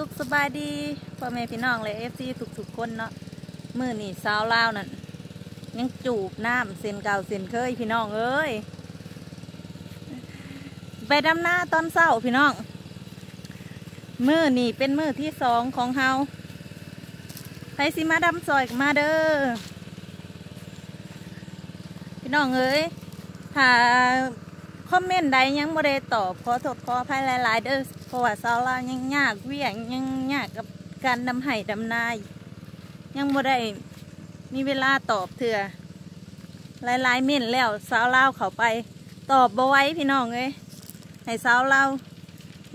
ສຸກສະບາຍດີພໍ່ແມ່ພີ່ນ້ອງ ແລະ ເອັຟຊີ ທຸກໆຄົນເນາະ. ມື້ນີ້ສາວລາວນັ້ນຍັງຈູບນ້ຳເຊັ່ນເກົ່າເຊັ່ນເຄີຍພີ່ນ້ອງເອີຍ. ໄປດຳນາຕອນເຊົ້າພີ່ນ້ອງ. ມື້ນີ້ເປັນມື້ທີສອງຂອງເຮົາ. ໃຜຊິມາດຳຊ່ອຍກໍມາເດີ. ພີ່ນ້ອງເອີຍ ຖ້າຄອມເມັນໃດຍັງບໍ່ໄດ້ຕອບ ຂໍໂທດຂໍອະໄພຫຼາຍໆເດີ ເພາະວ່າສາວລາວຍັງຍາກວຽກ ຍັງຍາກກັບການດຳໄຮ່ດຳນາ ຍັງບໍ່ໄດ້ມີເວລາຕອບເທື່ອ. ຫຼາຍໆເມັນແລ້ວ ສາວລາວເຂົ້າໄປຕອບບໍ່ໄຫວພີ່ນ້ອງເອີຍ. ໃຫ້ສາວລາວ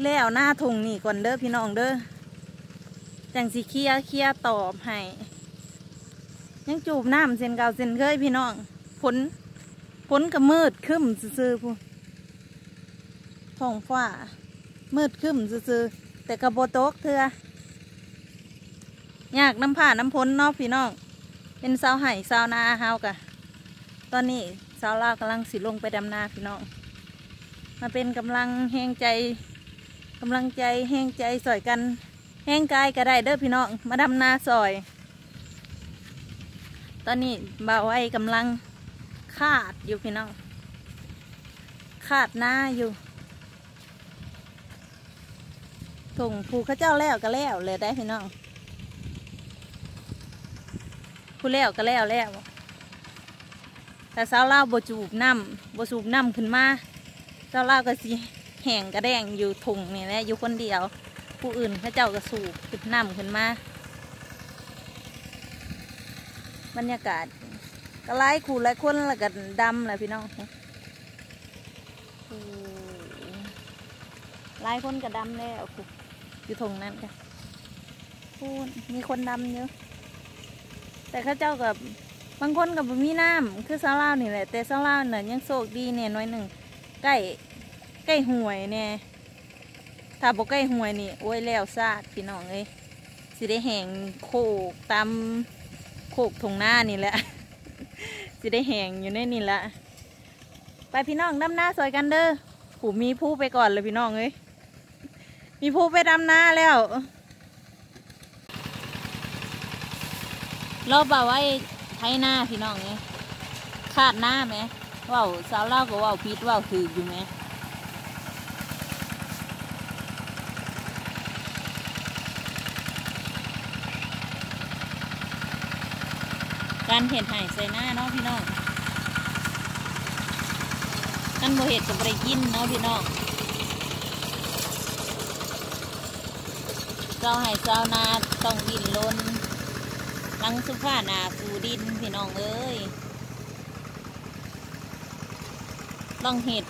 ແລ້ວນາທົ່ງນີ້ກ່ອນເດີພີ່ນ້ອງເດີ ຈັ່ງຊິເຄຍ ເຄຍຕອບໃຫ້. ຍັງຈູບນ້ຳເຊັ່ນເກົ່າເຊັ່ນເຄີຍພີ່ນ້ອງ. ຝົນ ຝົນກໍມືດຄຶ້ມຊື່ໆ ພຸ້ນ ທ້ອງຟ້າມືດຄຶ້ມຊື່ໆ ແຕ່ກໍບໍ່ຕົກເທື່ອ. ຍາກນຳຟ້ານຳຝົນເນາະພີ່ນ້ອງ ເປັນຊາວໄຮ່ຊາວນາເຮົາກະ. ຕອນນີ້ສາວລາວກຳລັງຊິລົງໄປດຳນາພີ່ນ້ອງ ມາເປັນກຳລັງແຮງໃຈ ກຳລັງໃຈແຮງໃຈຊ່ອຍກັນ ແຮງກາຍກໍໄດ້ເດີພີ່ນ້ອງ ມາດຳນາຊ່ອຍ. ຕອນນີ້ບ່າວໄວກຳລັງຄາດຢູ່ພີ່ນ້ອງ ຄາດນາຢູ່. ທົ່ງຜູ້ເຂົາເຈົ້າແລ້ວກໍແລ້ວແຫຼະໄດ໋ພີ່ນ້ອງ ຜູ້ແລ້ວກໍແລ້ວແລ້ວ. ຖ້າສາວລາວບໍ່ສູບນ້ຳ ບໍ່ສູບນ້ຳຂຶ້ນມາ ສາວລາວກໍຊິແຫ້ງກະແດ້ງຢູ່ທົ່ງນີ້ແຫຼະ ຢູ່ຄົນດຽວ. ຜູ້ອື່ນເຂົາເຈົ້າກໍສູບຂຶ້ນນ້ຳຂຶ້ນມາ. ບັນຍາກາດກໍຫຼາຍຄູ່ຫຼາຍຄົນ ແລ້ວກໍດຳແຫຼະພີ່ນ້ອງ. ໂອ້ ຫຼາຍຄົນກໍດຳແລ້ວ ຢູ່ທົ່ງນັ້ນກະ ພຸ້ນ ມີຄົນດຳຢູ່ ແຕ່ເຂົາເຈົ້າກໍ ບາງຄົນກໍບໍ່ມີນ້ຳ ຄືຊາວລາວນີ້ແຫຼະ. ແຕ່ຊາວລາວນະຍັງໂຊກດີແດ່ໜ້ອຍໜຶ່ງ ໃກ້ ໃກ້ຫ້ວຍແດ່. ຖ້າບໍ່ໃກ້ຫ້ວຍນີ້ ໂອ້ຍ ແລ້ວຊາດພີ່ນ້ອງເອີຍ ຊິໄດ້ແຫ້ງໂຄກຕາມໂຄກທົ່ງນານີ້ແຫຼະ ຊິໄດ້ແຫ້ງຢູ່ໃນນີ້ລະ. ໄປພີ່ນ້ອງ ດຳນາຊ່ອຍກັນເດີ. ຜູ້ມີພູໄປກ່ອນເລີຍພີ່ນ້ອງເອີຍ ມີພູໄປດຳນາແລ້ວ. ລໍບ່າວໄວໄຖນາພີ່ນ້ອງເອີຍ ຄາດນາແໝ ເວົ້າ ສາວລາວກໍເວົ້າຜິດເວົ້າຖືກຢູ່ແໝ. ການເຮັດໄຮ່ໄຖນາເນາະພີ່ນ້ອງ ຄັນບໍ່ເຮັດກໍບໍ່ໄດ້ກິນເນາະພີ່ນ້ອງ. ຊາວໄຮ່ຊາວນາຕ້ອງດີ້ນລົນ ຫຼັງສຸພາໜ້າສູ້ດິນພີ່ນ້ອງເອີຍ. ຕ້ອງເຮັດ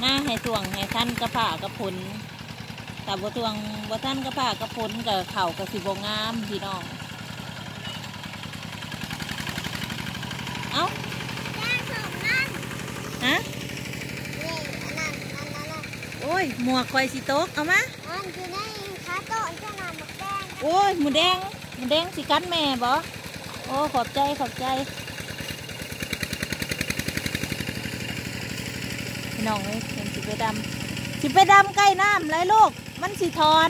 ນາໃຫ້ຖ້ວງໃຫ້ທັນກັບຟ້າກັບຝົນ ຖ້າບໍ່ຖ້ວງບໍ່ທັນກັບຟ້າກັບຝົນ ກໍເຂົ້າກໍຊິບໍ່ງາມພີ່ນ້ອງ. ເອົ້າ ຫະ ໂອ້ຍ ໝວກຂ້ອຍຊິຕົກ ເອົາມາ. ອັນຢູ່ໃນຂາໂຕະ ອັນເຈົ້ານະໝາກແດງ ໂອ້ຍ ໝູແດງ ໝູແດງຊິກັດແມ່ບໍ? ໂອ້ ຂອບໃຈ ຂອບໃຈ ພີ່ນ້ອງເອີຍ. ເພິ່ນຊິໄປດຳ ຊິໄປດຳໃກ້ນ້ຳໄຫຼລູກ ມັນຊິຖອນ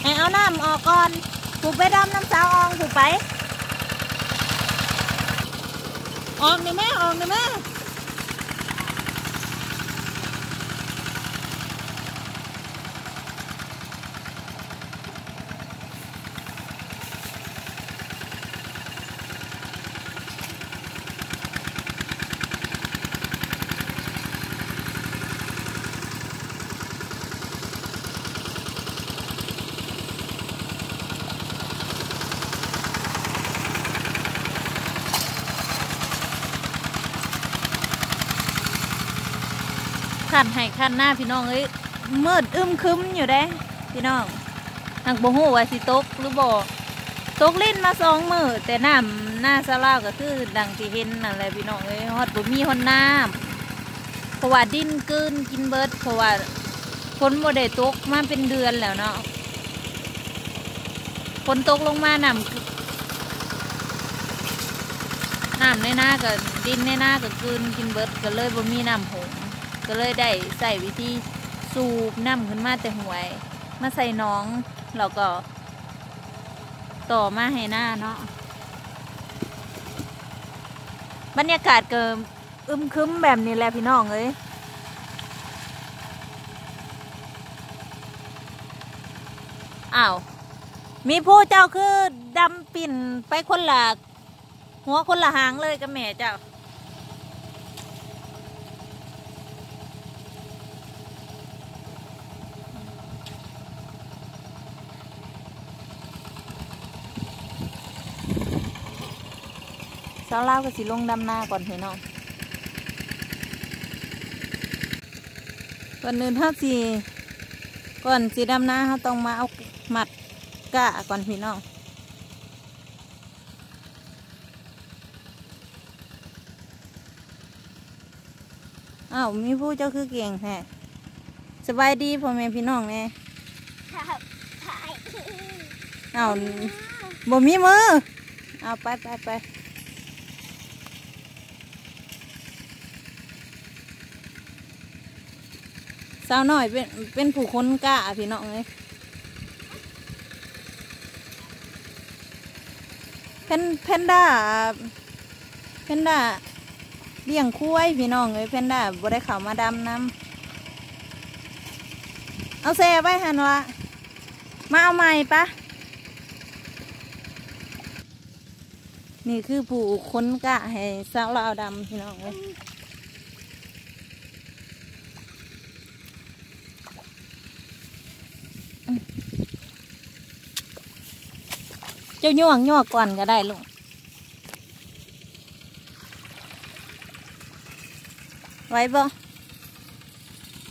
ໃຫ້ເອົານ້ຳອອກກ່ອນ. ຜູ້ໄປດຳນຳສາວອອງ ຜູ້ໄປ ອອກນີ້ແມ່ ອອກນີ້ແມ່. ຄັນໄຮ່ຄັນນາພີ່ນ້ອງເອີຍ ມືດອຶມຄຶມຢູ່ເດ້ພີ່ນ້ອງ. ຫາກບໍ່ຮູ້ວ່າຊິຕົກຫຼືບໍ່. ຕົກລິນມາສອງມື້ ແຕ່ນ້ຳນາຊາວລາວກໍຄືດັ່ງທີ່ເຫັນນັ້ນແຫຼະພີ່ນ້ອງເອີຍ ຮອດບໍ່ມີຮອດນ້ຳ ເພາະວ່າດິນກືນກິນເບິດ ເພາະວ່າຝົນບໍ່ໄດ້ຕົກມາເປັນເດືອນແລ້ວເນາະ. ຝົນຕົກລົງມາ ນ້ຳ ນ້ຳໃນນາກໍ ດິນໃນນາກໍກືນກິນເບິດ ກໍເລີຍບໍ່ມີນ້ຳຫົງ ກໍເລີຍໄດ້ໃຊ້ວິທີສູບນ້ຳຂຶ້ນມາແຕ່ຫ້ວຍ. ມາໃສ່ໜອງ ແລ້ວກໍຕໍ່ມາໄຮ່ນາເນາະ. ບັນຍາກາດກໍອຶມຄຶມແບບນີ້ແຫຼະພີ່ນ້ອງເອີຍ. ອ້າວ ມີຜູ້ເຈົ້າຄືດຳປິ່ນໄປຄົນລະ ຫົວຄົນລະຫາງເລີຍກັບແມ່ເຈົ້າ. ຊາວລາວກໍຊິລົງດຳນາກ່ອນພີ່ນ້ອງ. ກ່ອນອື່ນເຮົາຊິ ກ່ອນຊິດຳນາ ເຮົາຕ້ອງມາເອົາມັດກ້າກ່ອນພີ່ນ້ອງ. ອ້າວ ມີຜູ້ເຈົ້າຄືເກັ່ງແທ້. ສະບາຍດີພໍ່ແມ່ພີ່ນ້ອງແດ່. ສະບາຍດີ. ອ້າວ ບໍ່ມີມື. ອ້າວ ໄປ ໄປ ໄປ. ສາວນ້ອຍເປັນ ເປັນຜູ້ຂົນກ້າພີ່ນ້ອງເອີຍ. ແພນ ແພນດ້າ ແພນດ້າລ້ຽງຄວາຍພີ່ນ້ອງເອີຍ. ແພນດ້າບໍ່ໄດ້ເຂົ້າມາດຳນຳ. ເອົາແຊ່ໄວ້ຫັ້ນວະ ມາເອົາໃໝ່ປະ. ນີ້ຄືຜູ້ຂົນກ້າໃຫ້ສາວລາວດຳພີ່ນ້ອງເອີຍ. ເຈົ້າຍ່ວງ ຍ່ວງກ່ອນກໍໄດ້ລູກ. ໄຫວບໍ່?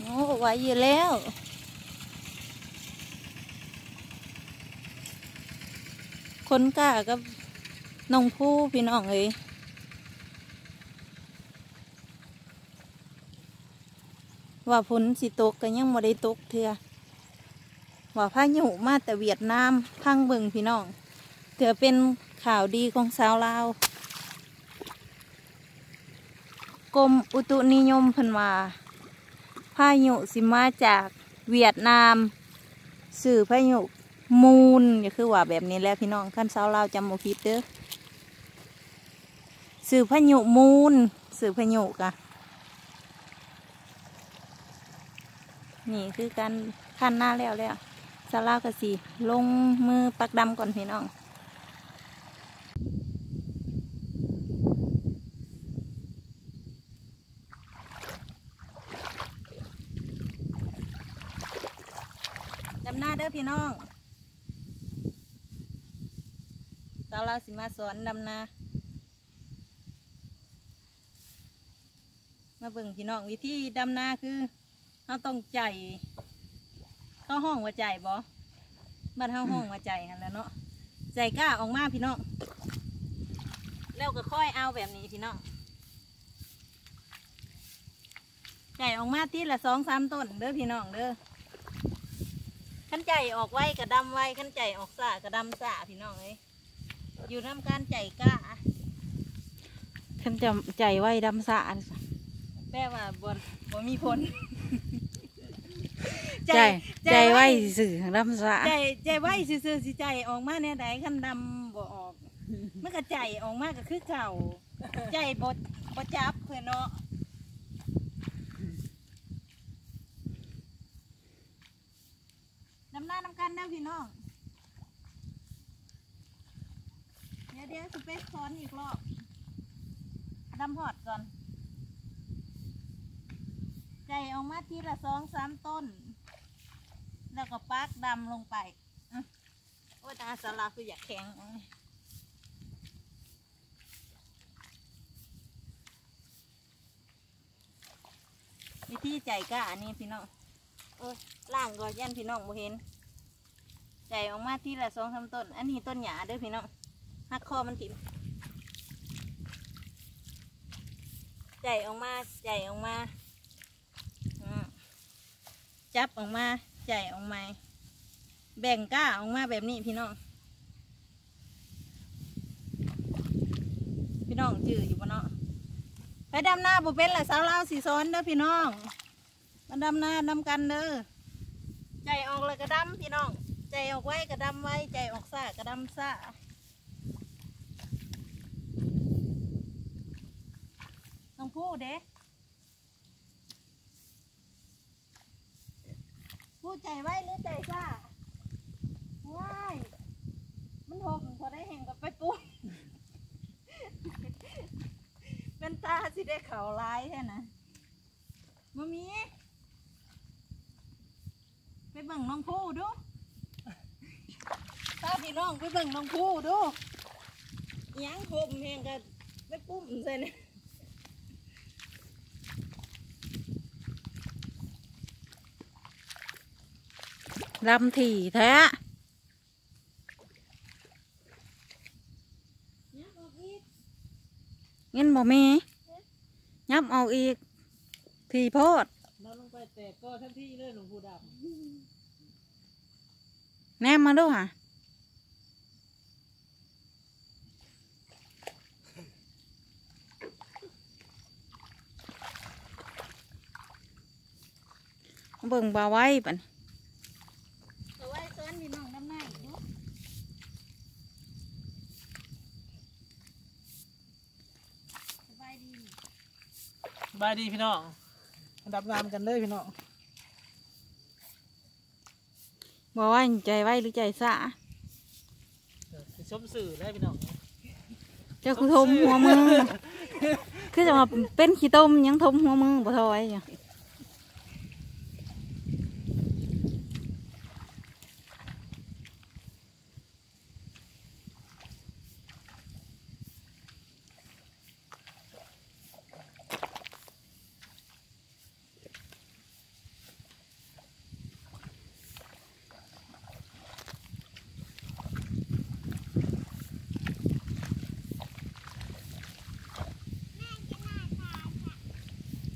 ໂອ້ ໄຫວຢູ່ແລ້ວ. ຂົນກ້າກັບນ້ອງພູພີ່ນ້ອງເອີຍ. ວ່າຝົນຊິຕົກກໍຍັງບໍ່ໄດ້ຕົກເທື່ອ. ວ່າພາຍຸມາແຕ່ຫວຽດນາມ. ຟັງເບິ່ງພີ່ນ້ອງ ເທື່ອເປັນຂ່າວດີຂອງຊາວລາວ. ກົມອຸຕຸນິຍົມເພິ່ນວ່າ ພາຍຸຊິມາຈາກຫວຽດນາມ ຊື່ພາຍຸມູນ. ກໍຄືວ່າແບບນີ້ແຫຼະພີ່ນ້ອງ ຄັນຊາວລາວຈຳບໍ່ຜິດເດີ. ຊື່ພາຍຸມູນ ຊື່ພາຍຸກະ ນີ້ຄືການຄັນນາແລ້ວແລ້ວ ຊາວລາວກໍຊິລົງມືປັກດຳກ່ອນພີ່ນ້ອງ. ດຳນາເດີພີ່ນ້ອງ ສາວລາວຊິມາສອນດຳນາ. ມາເບິ່ງພີ່ນ້ອງ ວິທີດຳນາຄືເຮົາຕ້ອງໄຈ ເຂົາຮ້ອງວ່າໄຈບໍ່? ບ້ານເຮົາຮ້ອງວ່າໄຈຫັ້ນແຫຼະເນາະ. ໄຈກ້າອອກມາພີ່ນ້ອງ ແລ້ວກໍຄ່ອຍເອົາແບບນີ້ພີ່ນ້ອງ. ໄຈອອກມາທີລະສອງສາມຕົ້ນເດີພີ່ນ້ອງເດີ. ຄັນໄຈອອກໄວກໍດຳໄວ ຄັນໄຈອອກຊ້າກໍດຳຊ້າພີ່ນ້ອງເອີຍ. ຢູ່ນຳການໄຈກ້າ. ຄັນຈະໄຈໄວດຳຊ້າ ແປວ່າບໍ່ ບໍ່ມີຜົນ. ໄຈ ໄຈ ໄຈໄວຊື່ໆ ດຳຊ້າ. ໄຈ ໄຈໄວຊື່ໆ ຊິໄຈອອກມາແນວໃດ ຄັນດຳບໍ່ອອກ ມັນກໍໄຈອອກມາກໍຄືເກົ່າ. ໄຈບໍ່ ບໍ່ຈັບເພິ່ນເນາະ. ດຳນານຳກັນເດີພີ່ນ້ອງ. ດຽວ ດຽວຊິໄປສອນອີກລອບ. ດຳຮອດກ່ອນ. ໄຈອອກມາທີລະສອງສາມຕົ້ນ ແລ້ວກໍປັກດຳລົງໄປ. ອື ໂອ້ຍ ຕາສາລາຄືຢາກແຂງ. ວິທີໄຈກ້າອັນນີ້ພີ່ນ້ອງ. ໂອ້ຍ ລ້າງກ່ອນ ຢ້ານພີ່ນ້ອງບໍ່ເຫັນ. ໄຈອອກມາທີລະສອງສາມຕົ້ນ. ອັນນີ້ຕົ້ນຫຍ້າເດີພີ່ນ້ອງ ຫັກຄໍມັນຖິ້ມ. ໄຈອອກມາ ໄຈອອກມາ. ອື ຈັບອອກມາ ໄຈອອກໃໝ່ ແບ່ງກ້າອອກມາແບບນີ້ພີ່ນ້ອງ. ພີ່ນ້ອງຈື່ຢູ່ບໍ່ເນາະ? ໃຜດຳນາບໍ່ເປັນລະ ສາວລາວຊິສອນເດີພີ່ນ້ອງ. ມາດຳນານຳກັນເດີ. ໄຈອອກ ກະດຳພີ່ນ້ອງ ໃຈອອກໄວກະດຳໄວ ໃຈອອກຊ້າກະດຳຊ້າ. ນ້ອງພູເດ້? ຜູ້ໃຈໄວຫຼືໃຈຊ້າ? ວ້າຍ ມັນຫົກ ພໍໄດ້ແຮ່ງກັບໄປປຸ້ມ ເປັນຕາຊິໄດ້ເຂົ້າຫຼາຍແທ້ນະ. ບໍ່ມີ ໄປເບິ່ງນ້ອງພູດູ ພາພີ່ນ້ອງໄປເບິ່ງນ້ອງພູດູ ອີຫຍັງຫົກແຮ່ງກະໄປປຸ້ມໃສ່ນະ. ດຳຖີ່ແທ້ ຍັບອອກອີກ ເງິນບໍ່ມີ ຍັບອອກອີກ ຖີ່ໂພດ ນອນລົງໄປແຕກກໍທັນທີເລີຍ ຫຼວງປູ່ດຳ. ແນມມາດູຫາ ມາເບິ່ງບ່າວໄວບັດນີ້ ບ່າວໄວສອນພີ່ນ້ອງດຳນາອີກເນາະ. ສະບາຍດີ ສະບາຍດີພີ່ນ້ອງ ມາດຳນານຳກັນເດີພີ່ນ້ອງ. ບໍ່ວ່າໃຈໄວຫຼືໃຈຊ້າ ເອີ ຊິສົມຊື່ແຫຼະພີ່ນ້ອງ ເຈົ້າຄືຖົມຫົວມື ຄືຈັ່ງວ່າເປັນຂີ້ຕົມ ຍັງຖົມຫົວມືບໍ່ຖອຍຢູ່.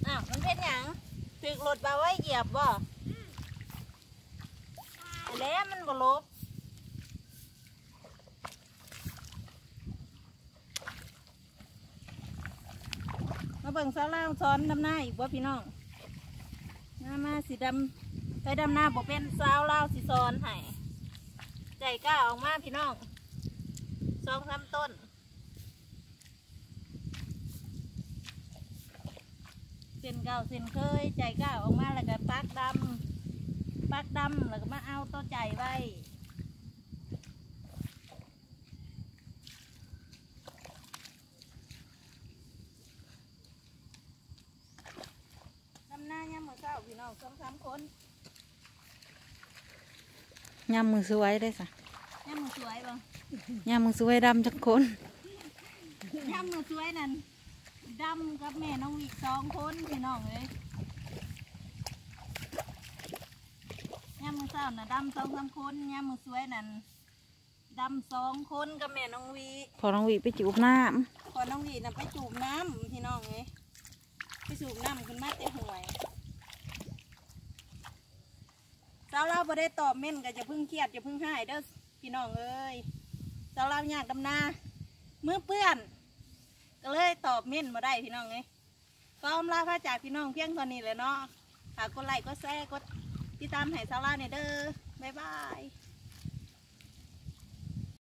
ອ້າວ ມັນເປັນຫຍັງ? ຖືກລົດບ່າວໄວຢຽບບໍ່? ແລ້ວມັນບໍ່ຫຼົບ. ມາເບິ່ງສາວລາວສອນດຳນາອີກບໍ່ພີ່ນ້ອງ? ມາ ມາ ຊິດຳ ໄປດຳນາບໍ່ເປັນ ສາວລາວຊິສອນໃຫ້. ໃຈກ້າອອກມາພີ່ນ້ອງ ສອງສາມຕົ້ນ ເຊັ່ນເກົ່າເຊັ່ນເຄີຍ ໃຈກ້າອອກມາແລ້ວກະປັກດຳ ປັກດຳແລ້ວກະມາເອົາໂຕໃຈໄວ້. ດຳນາຍາມມື້ເຊົ້າພີ່ນ້ອງ ສອງສາມຄົນ. ຍາມມື້ສວຍເດ້ຊະ ຍາມມື້ສວຍບໍ່? ຍາມມື້ສວຍດຳຈັກຄົນ? ຍາມມື້ສວຍນັ້ນ ດຳກັບແມ່ນ້ອງວິສອງຄົນພີ່ນ້ອງເອີຍ. ຍາມມື້ເຊົ້ານະດຳສອງສາມຄົນ ຍາມມື້ສວຍນັ້ນ ດຳສອງຄົນກັບແມ່ນ້ອງວິ ພໍ່ນ້ອງວິໄປຈູບນ້ຳ ພໍ່ນ້ອງວິນະໄປຈູບນ້ຳພີ່ນ້ອງເອີຍ ໄປສູບນ້ຳຂຶ້ນມາແຕ່ຫ້ວຍ. ສາວລາວບໍ່ໄດ້ຕອບເມັ້ນກໍຢ່າເພິ່ງຄຽດຢ່າເພິ່ງຮ້າຍເດີພີ່ນ້ອງເອີຍ ສາວລາວຍາກດຳນາ ມືເປື້ອນ ກໍເລີຍຕອບເມັ້ນບໍ່ໄດ້ພີ່ນ້ອງເອີຍ. ຂໍອຳລາພາຈາກພີ່ນ້ອງພຽງເທົ່ານີ້ແຫຼະເນາະ ຝາກກົດໄລ້ກົດແຊ ກົດຕິດຕາມໃຫ້ສາວລາວແດ່ເດີ ບາຍບາຍ.